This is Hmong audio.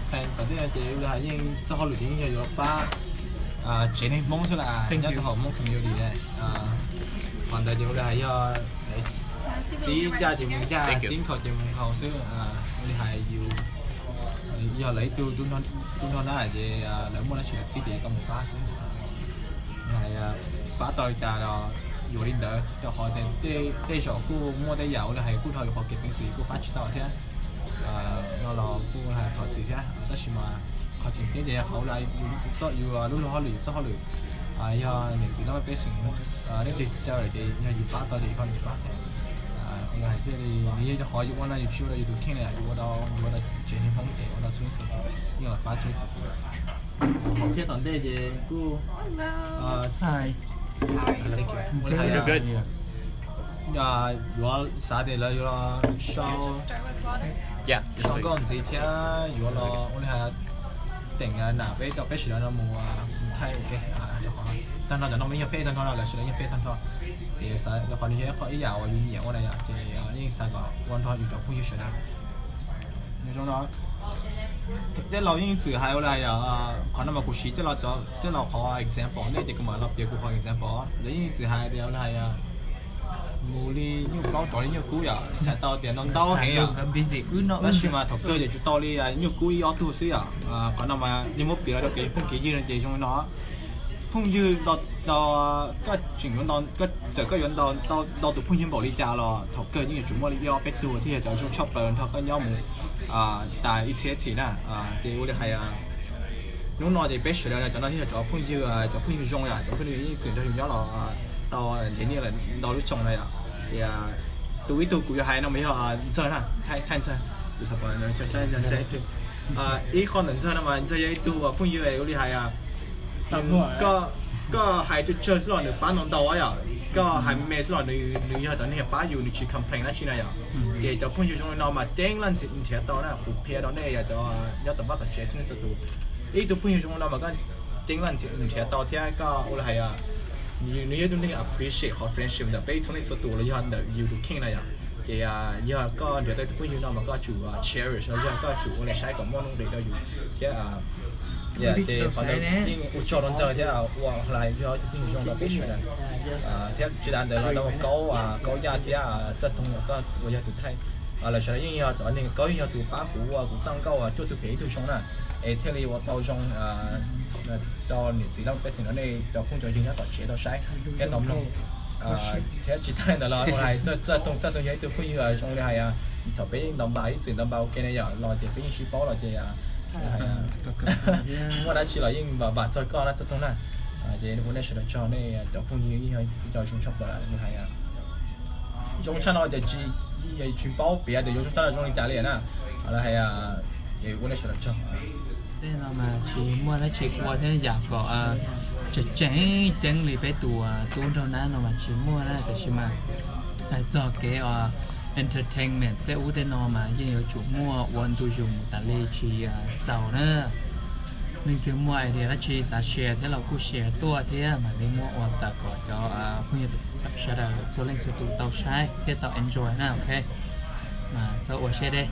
Plan tom ntej no ces ua li hais yeej txoj hauj lwm ces yeej yog yuav pab tsev neeg Hmoob xwb las, nyob rau hauv Hmoob community ne. Qhov ntawd ces ua li hais yog txib ncaj ces mus ncaj, txib nkhaus ces mus nkhaus xwb. Ua li hais yus yog lawv ib tug tub nrog na ces lawv muaj dab tsi lawv txib ces tau mus pab xwb. Hais pab tau li cas los yuav li ntawd, rau qhov tej zaum kuj muaj tej yam ua li hais kuj dhau yus qhov kev peev xwm kuj pab tsis tau thiab. No los kuj hais thov txim thiab, tab sis mas qhov tseem ceeb ces qhov ua li yus lub hauj lwm, yus txoj hauj lwm, yog niam txiv laj mej pej xeem leej twg caw lawm ces yog yus pab tau ces yus pab thiab. Ua li hais thiaj li nws yog cov qhov yus ua no yus tsis ua rau yus tus kheej na, yus ua rau, yus ua rau tsev neeg Hmoob ces ua rau txhua leej txhua tus, yeej los pab txhua leej txhua tus. Hauv thiab tom ntej ces kuj ua li hais yuav xav tias lawv yuav sau nkauj ntxiv thiab yuav los ua li hais teem nam peb rau peb sawv daws no mus thaij ua ke. Tag nrho cov no mas yeej yog peb tag nrho no, lawv sawv daws yeej yog peb tag nrho. Ces xav rau qhov nws yog ib qho ib yam uas yus nyiam ua na yom, ces yeej xav kom ua nrog yus cov phooj ywg sawv daws. Zoo no tej laus yeej txwm hais ua li, qhov no mas kuv siv tej laus, tej laus qhov example nej ces kuv mam los piav kuv qhov example. Lawv yeej txwm hais tias ua li, mus li nyuj plaub rov li nyuj kub yom, xav tau tias ntau ntau heev yom. Tab sis mas thaum kawg ces tsis tau li nyuj kub ib ob tug xwb yom. Qhov no mas yeej muab piav los rau kev phooj kev ywg no ces zoo li no. Phooj ywg, koj tseem yuav, koj txawm koj yuav ntau tus phooj ywg npaum li cas los thaum kawg yeej yuav tsum muaj li ib ob peb tug thiaj yog cov zoo tshaj plaws nrog koj nyob mus tas ib txhiab txhis na. Ces ua li hais hnub no ces peb sawv daws cov no thiaj yog cov phooj ywg, cov phooj ywg zoo yom, cov phooj ywg yeej txwm nrog yus nyob los tau ntev niaj lawm ntau lub xyoo no yom. Ces tus ib tug kuv yuav hais no mas yog Ntxawg na, Thaij Ntxawg, tus xav pom Ntxawg ib tug. Ib qho ntawm Ntxawg no mas Ntxawg yog ib tug phooj ywg ua li hais koj hais tsawg tsawg xwb los nws pab ntau ntau yom, koj hais me xwb los nws yog cov neeg pab yus, nws tsis complain dab tsi na yom. Ces cov phooj ywg zoo li no mas ceeb leej nrhiav tau na, kuv qhia rau nej yog cov nyob tom vaj tom tsev txhua leej txhua tus, ib tug phooj ywg zoo li no mas koj ceeb leej nrhiav tau thiab koj ua li hais nws yog ib tug neeg appreciate qhov friendship ntawm peb txhua leej txhua tus los yog ntawm yus tus kheej na yom. Ces yog koj nrhiav tau tus phooj ywg no mas koj tsum cherish los yog koj tsum ua li saib kom muaj nuj nqis rau yus thiab. Ces qhov ntawd yeej ua tsaug rau Ntxawg thiab ua li yog tus phooj ywg zoo rau peb sawv daws. Thiab tsis tas ntawd los rau Kaub, Kaub Yaj thiab Txawj Toog los koj uas yog tus thaij. Lawv sawv daws yeej yog cov neeg, Kaub yeej yog tus pab kuv ua kuv txoj nkauj cuaj tug phem ib tug zoo na, es thiaj li ua tau zoo rau niam txiv leej pej xeem no nej cov phooj cov ywg nyob tom tsev tau saib thiab tau mloog. Thiab tsis tas li ntawd los hais Txawj Toog, Txawj Toog yog ib tug phooj ywg zoo li hais thaum peb ntaus npas ib txwm ntaus npas ua ke ne yom, los ces peb yeej sib paub los ces muaj dab tsi los yeej vam txog koj na Txawj Toog na. Ces ua nej sawv daws tsaug, nej cov phooj ywg yeej yog cov zoo tshaj plaws hais zoo tshaj no ces tsis, tsis paub piav tias yuav zoo tshaj no zoo li cas li na. Lawv hais ua nej sawv daws tsaug. Tej no mas tsis muaj dab tsi ua thiab yam kom tseem tseem ceeb li peb tus tub nraug nab no mas tsis muaj na, tiam sis mas hais txog kev entertainment tej ub tej no mas yeej yuav tsum muaj ua ntu zus mus tas li tsis xaus na. Leej twg muaj idea dab tsi xav share thiab los kuj share tuaj thiab mam li muab ua tawm kom cov phooj ywg sawv daws txhua leej txhua tus tau saib thiab tau enjoy na, ok. Txhob ua siab deb.